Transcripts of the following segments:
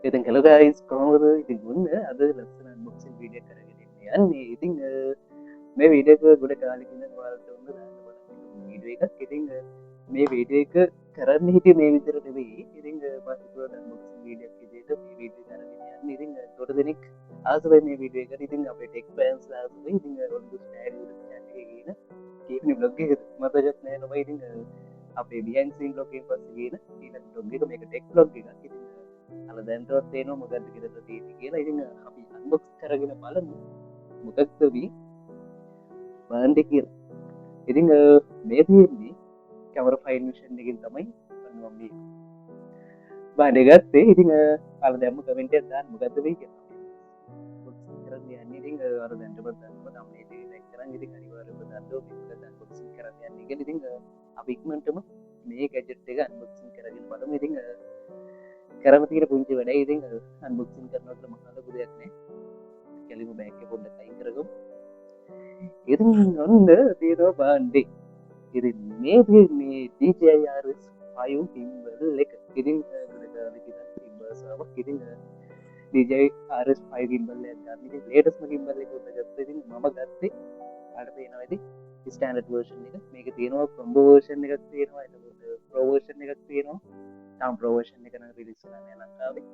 ඉතින් hello guys, කොහොමද? ඉතින් ඔන්න අද ලස්සන අන්බොක්සිං වීඩියෝ කරගෙන යන්නේ. ඉතින් මේ වීඩියෝ එක ගොඩ කාලෙක ඉඳන් ඔයාලට ඔන්න දාන්න බලන්න වීඩියෝ එකක්. ඉතින් මේ වීඩියෝ එක කරන්න හිටියේ මේ විදිහට නෙවෙයි. ඉතින් මම හිතුවා අන්බොක්සිං වීඩියෝ එකක් විදිහට මේ වීඩියෝ එක අරගෙන යන්න. ඉතින් ගොඩ දෙනෙක් ආස වෙයි මේ වීඩියෝ එකට. ඉතින් අපේ ටෙක් ෆෑන්ස් ආස වෙයි. ඉතින් ඔළුව ස්ටයිල් වල චැනල් එකේ කියන කීපනි බ්ලොග් එකද මතකත් නෑ නම. ඉතින් අපේ බිහයින්ඩ් සීන් බ්ලොග් එකෙන් පස්සේ කියන ඊළඟ බ්ලොග් එක මේක ටෙක් බ්ලොග් එකක්. ඉතින් අර දැන්ටවත් තේරෙනවා මොකද්ද කියලා තියෙන්නේ කියලා. ඉතින් අපි අන්බොක්ස් කරගෙන බලමු මොකක්ද මේ භාණ්ඩේ කියලා. ඉතින් මේ තියෙන්නේ කැමරා ෆයින් විෂන් එකෙන් තමයි මම මේ භාණ්ඩේ ගත්තේ. ඉතින් අර දැම්ම කමෙන්ට් එකක් දාන්න මොකද්ද මේ කියලා. අන්බොක්සිං කරන්න යන්නේ. ඉතින් අර දැන්ටවත් දන්නවා තම්නේල් එක ලයික් කරන්. ඉතින් අනිවාර්යයෙන්ම දන්නවා මේ මොකද්ද අන්බොක්සිං කරන්න යන්නේ කියලා. ඉතින් අපි ඉක්මනටම මේ ගැජට් එක අන්බොක්සිං කරගෙන බලමු. ඉතින් කරම තියෙන පුංචි වැඩයි. ඉතින් අන්බොක්සිං කරනවා කියලා මහා ලොකු දෙයක් නෑ. කෙලිම බෑග් එක පොඩ්ඩක් අයින් කරගමු. ඉතින් ඔන්න තියෙනවා භාණ්ඩේ. ඉතින් මේ තියෙන්නේ DJI RS5 gimbal එක. ඉතින් ගොඩ කාලෙක ඉඳන් gimbals ආවා. ඉතින් DJI RS5 gimbal එකක් ගන්න. ඉතින් ලේටස්ට්ම gimbal එක උඩ ගත්තා. ඉතින් මම ගත්තේ අර පේනවා ඉතින් ස්ටෑන්ඩඩ් වර්ෂන් එක. මේක තියෙනවා කොම්බෝ වර්ෂන් එකක් තියෙනවා. එතකොට ප්‍රෝ වර්ෂන් එකක් තියෙනවා. තාම ප්‍රෝ වර්ෂන් එක නම් රිලීස් වෙලා නෑ ලංකාවේ.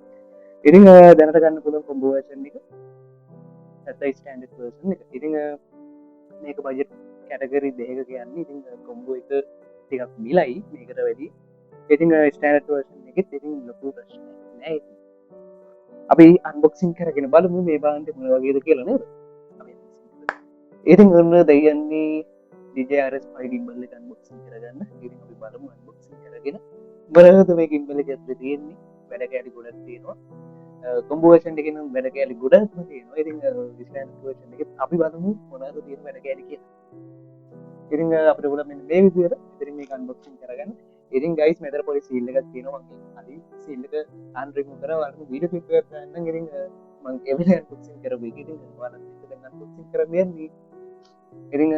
ඉතින් දැනට ගන්න පුළුවන් කොම්බෝ වර්ෂන් එක. නැත්නම් ස්ටෑන්ඩඩ් වර්ෂන් එක. ඉතින් මේක බජට් කැටගරි දෙකක කියන්නේ. ඉතින් කොම්බෝ එක ටිකක් මිලයි මේකට වැඩි. ඉතින් ස්ටෑන්ඩඩ් වර්ෂන් එකෙත් ඉතින් ලොකු ප්‍රශ්නයක් නෑ. ඉතින් අපි අන්බොක්සිං කරගෙන බලමු මේ භාණ්ඩේ මොන වගේද කියලා නේද? අපි අන්බොක්සිං කරමු. ඉතින් ඔන්න දෙයන්නේ DJI RS5 gimbal එක අන්බොක්සිං කරගන්න. ඉතින් අපි බලමු අන්බොක්සිං කරගෙන මොනවද මේ gimbal එක ඇතුලේ තියෙන්නේ. වැඩ කැලි ගොඩක් තියෙනවා. කොම්බෝ වර්ෂන් එකේ නම් වැඩ කැලි ගොඩක්ම තියෙනවා. ඉතින් ස්ටෑන්ඩඩ් වර්ෂන් එකෙත් අපි බලමු මොනවද තියෙන වැඩ කැලි කියලා. ඉතින් අපිට පුළුවන් මෙන්න මේ විදිහට ඉතින් මේක අන්බොක්සිං කරගන්න. ඉතින් ගයිස් මෙතන පොඩි සීල් එකක් තියෙනවා. මම කලින් සීල් එක අන් රිමූව් කරා. ඔයාලට වීඩියෝ ක්ලිප් එකක් ගන්න. ඉතින් මම ඒ වෙලාවේ අන්බොක්සිං කරපු එක. ඉතින් ඔයාලත් එක්ක දැන් අන්බොක්සිං කරන්න යන්නේ. ඉතින්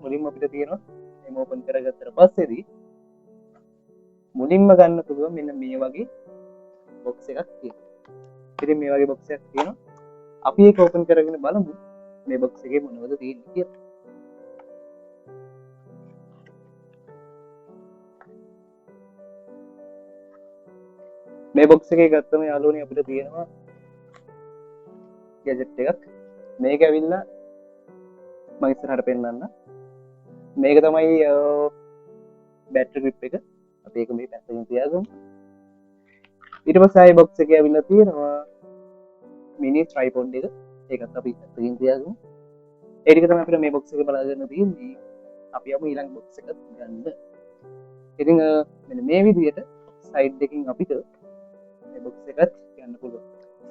මුලින්ම අපිට තියෙනවා මේ ඕපන් කරගත්තට පස්සේදී මුලින්ම ගන්න පුළුවන් මෙන්න මේ වගේ බොක්ස් එකක් තියෙනවා. ඉතින් මේ වගේ බොක්ස් එකක් තියෙනවා. අපි ඒක ඕපන් කරගෙන බලමු මේ බොක්ස් එකේ මොනවද තියෙන්නේ කියලා. මේ බොක්ස් එකේ ගත්තම යාළුවනේ අපිට තියෙනවා ගැජට් එකක්. මේක ඇවිල්ලා මම ඉස්සරහට පෙන්නන්න. මේක තමයි බැටරි ග්‍රිප් එක. අපි ඒක මේ පැත්තකින් තියාගමු. ඊට පස්සේ ආයේ බොක්ස් එකේ ඇවිල්ලා තියෙනවා මිනි ට්‍රයිපොඩ් එක. ඒකත් අපි පැත්තකින් තියාගමු. ඒ ටික තමයි අපිට මේ බොක්ස් එකේ බලා ගන්න තියෙන්නේ. අපි යමු ඊළඟ බොක්ස් එකත් ගන්න. ඉතින් මෙන්න මේ විදිහට සයිඩ් එකකින් අපිට මේ බොක්ස් එකත් ගන්න පුළුවන්.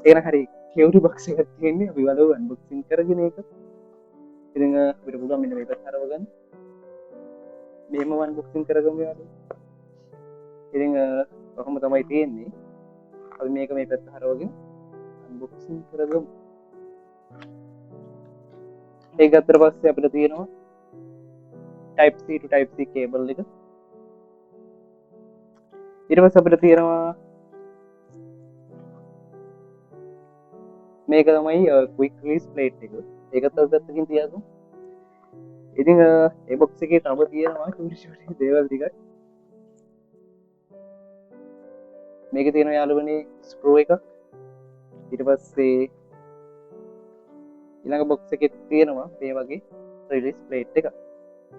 ඒක නම් හරි කියුට් බොක්ස් එකක් තියෙන්නේ. අපි බලමු අන්බොක්සිං කරගෙන ඒක. ඉතින් අපිට පුළුවන් මෙන්න මේ පැත්ත හරව ගන්න. මෙහෙම අන්බොක්සිං කරගමු යාළුවෝ. ඉතින් කොහොම තමයි තියෙන්නේ. අපි මේක මේ පැත්ත හරවගෙන අන්බොක්සිං කරගමු. ඒක ගත්තට පස්සේ අපිට තියෙනවා type C to type C cable එක. ඊට පස්සේ අපිට තියෙනවා මේක තමයි quick release plate එක. ඒකත් අපි පැත්තකින් තියාගමු. ඉතින් ඒ බොක්ස් එකේ තව තියෙනවා චූටි චූටි දේවල් ටිකක්. මේක තියෙනවා යාළුවනේ ස්ක්‍රූ එකක්. ඊට පස්සේ ඊළඟ බොක්ස් එකේ තියෙනවා මේ වගේ රිලීස් ප්ලේට් එකක්.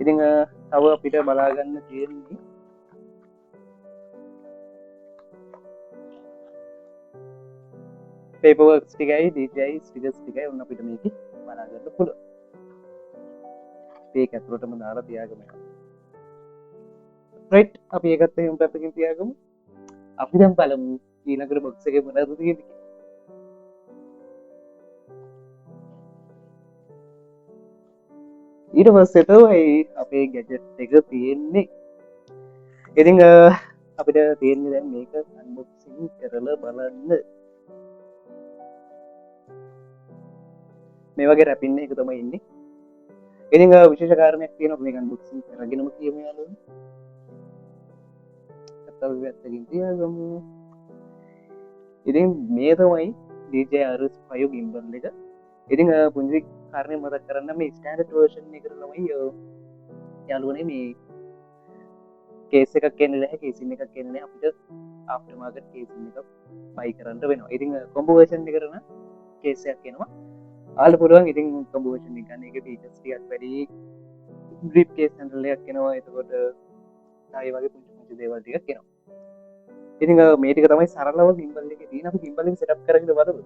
ඉතින් තව අපිට බලා ගන්න තියෙන්නේ පේපර් වර්ක්ස් ටිකයි DJI stickers ටිකයි ඔන්න අපිට මේකේ බලා ගන්න පුළුවන්. මේක ඇතුළටම දාලා තියාගමු. රයිට්, අපි ඒකත් එහෙම පැත්තකින් තියාගමු. අපි දැන් බලමු ඊළඟට බොක්ස් එකේ මොනවද තියෙන්නේ කියලා. ඊට පස්සේ තමයි අපේ ගැජට් එක තියෙන්නේ. ඉතින් අපිට තියෙන්නේ දැන් මේක අන්බොක්සිං කරලා බලන්න. මේ වගේ රැපින් එක තමයි ඉන්නේ. ඉතින් විශේෂ කාරණයක් තියෙනවා මේක අන්බොක්සිං කරගෙනම කියමු යාළුවනේ. නැත්තම් අපි පැත්තකින් තියාගමු. ඉතින් මේ තමයි DJI RS5 gimbal එක. ඉතින් පුංචි කාරණේ මතක් කරන්න මේ ස්ටෑන්ඩඩ් වර්ෂන් එකට තමයි යාළුවනේ මේ කේස් එකක් එන්නේ නැහැ, කේසින් එකක් එන්නේ නැහැ. අපිට ආෆ්ටර් මාකට් කේසින් එකක් බයි කරන්න වෙනවා. ඉතින් කොම්බෝ වර්ෂන් එකට නම් කේස් එකක් එනවා. ඔයාලට පුළුවන් ඉතින් කොම්බෝ වර්ෂන් එක ගන්න. ඒකේ ෆීචර්ස් ටිකක් වැඩි, ග්‍රිප් කේස් හැන්ඩල් එකක් එනවා. එතකොට ඒ වගේ පුංචි පුංචි දේවල් ටිකක් එනවා. ඉතින් මේ ටික තමයි සරලව ගිම්බල් එකේ තියෙන. අපි ගිම්බල් එක සෙටප් කරගෙන බලමු.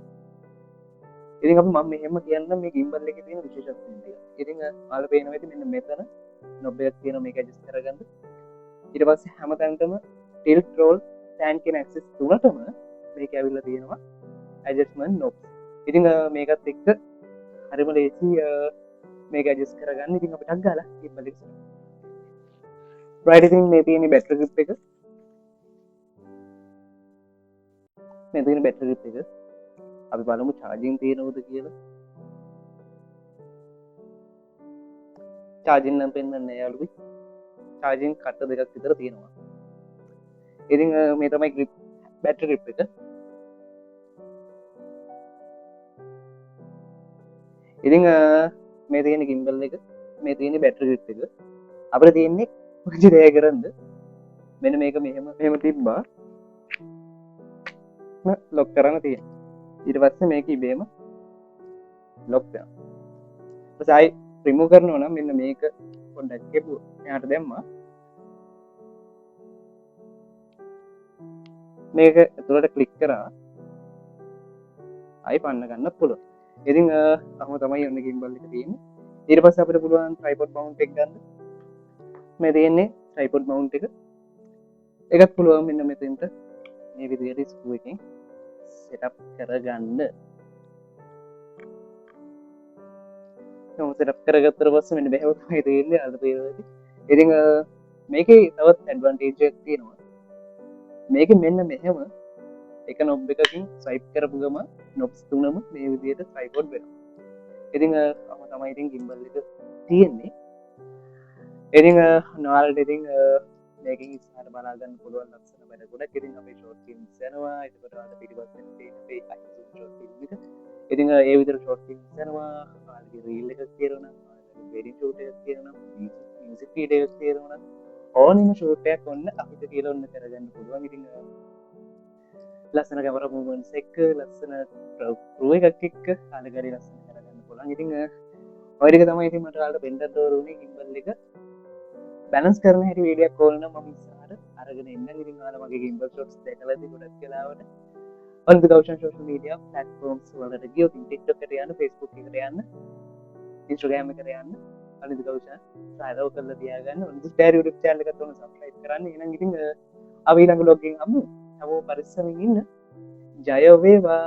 ඉතින් අපි මම මෙහෙම කියන්නම් මේ ගිම්බල් එකේ තියෙන විශේෂත්වයන් ටික. ඉතින් ඔයාලා පේනවා ඇති මෙන්න මෙතන නොබ් එකක් තියෙනවා මේක ඇඩ්ජස්ට් කරගන්න. ඊට පස්සේ හැමතැනටම ටිල්ට්, රෝල්, ස්ටෑන්ඩ් කියන ඇක්සස් තුනටම මේක ඇවිල්ලා තියෙනවා ඇඩ්ජස්ට්මන්ට් නොබ්ස්. ඉතින් මේකත් එක්ක හරිම ලේසි මේක ඇඩ්ජස්ට් කරගන්න. ඉතින් අපි ටක් ගාලා ගිම්බල් එක සෙටප්. රයිට්, ඉතින් මේ තියෙන බැටරි ග්‍රිප් එක. මේ තියෙන බැටරි ග්‍රිප් එක. අපි බලමු චාර්ජින් තියෙනවද කියලා. චාර්ජින් නම් පෙන්වන්නේ නෑ යාළුවෝ. චාර්ජින් කට දෙකක් විතර තියෙනවා. ඉතින් මේ තමයි ග්‍රිප් බැටරි ග්‍රිප් එක. ඉතින් මේ තියෙන ගිම්බල් එක, මේ තියෙන බැටරි ග්‍රිප් එක. අපිට තියෙන්නේ පුංචි දෙයක් කරන්න. මෙන්න මේක මෙහෙම තිබ්බා. ලොක් කරන්න තියෙනවා. ඊට පස්සේ මේක ඉබේම ලොක් වෙනවා. ඊට පස්සේ ආයි රිමූව් කරනවා නම් මෙන්න මේක පොඩ්ඩක් කෙපුවා. එයාට දැම්මා. මේක ඇතුළට ක්ලික් කරා ආයි පන්න ගන්න පුළුවන්. ඉතින් අහම තමයි ඔන්න ගිම්බල් එක තියෙන්නේ. ඊට පස්සේ අපිට පුළුවන් ට්‍රයිපොඩ් මවුන්ට් එක ගන්න. මේ තියෙන්නේ ට්‍රයිපොඩ් මවුන්ට් එක. ඒකත් පුළුවන් මෙන්න මෙතෙන්ට මේ විදිහට ස්ක්‍රූ එකෙන් සෙටප් කරගන්න. ඔහොම සෙටප් කරගත්තට පස්සේ මෙන්න මෙහෙම තමයි තියෙන්නේ අර පේනවා. ඉතින් මේකේ තවත් ඇඩ්වාන්ටේජ් එකක් තියෙනවා. මේකේ මෙන්න මෙහෙම එක නොබ් එකකින් ස්වයිප් කරපු ගම නොබ්ස් තුනම මේ විදිහට ට්‍රයිපොඩ් වෙනවා. ඉතින් ඔහොම තමයි ඉතින් ගිම්බල් එක තියෙන්නේ. ඉතින් ඔයාලට ඉතින් මේකෙන් ඉස්සරහට බලා ගන්න පුළුවන් ලස්සන වැඩ ගොඩක්. ඉතින් අපේ ෂෝට් ෆිල්ම්ස් යනවා. එතකොට ඔයාලට පිටිපස්සෙන් තියෙන අපේ iZoom short film එක. ඉතින් ඒ විදිහට ෂෝට් ෆිල්ම්ස් යනවා. ඔයාලගේ රීල් එකක් තියෙනවා නම්, ඔයාලගේ වෙඩින් ෂූට් එකක් තියෙනවා නම්, මියුසික් වීඩියෝ එකක් තියෙනවා නම් ඕනෙම ෂූට් එකක් ඔන්න අපිට කියලා ඔන්න කරගන්න පුළුවන්. ඉතින් ලස්සන කැමරා මූව්මන්ට්ස් එක්ක, ලස්සන ක්‍රූ එකක් එක්ක කාලගරි ලස්සන කරගන්න පුළුවන්. ඉතින් ඔය ටික තමයි ඉතින් මට ඔයාලට පෙන්නන්න ඕන උනේ ගිම්බල් එක බැලන්ස් කරන හැටි වීඩියෝ එකක් ඕන නම් මම ඉස්සරහට අරගෙන එන්නම්. ඉතින් ඔයාලා මගේ ගිම්බල් ෂොට්ස් දැකලා ඇති ගොඩක් වෙලාවට. ඔන්න ගෞෂන් සෝෂල් මීඩියා ප්ලැට්ෆෝම්ස් වලට ගියොත් TikTok එකට යන්න, Facebook එකට යන්න, Instagram එකට යන්න, අනිත් ගෞෂන් ෆලෝ කරලා තියාගන්න. ඔන්න ස්පෙයාර් YouTube channel එකත් ඔන්න subscribe කරන්න. එහෙනම් ඉතින් අපි ඊළඟ ව්ලොග් එකෙන් හමු. හැමෝම පරිස්සමින් ඉන්න. ජය වේවා.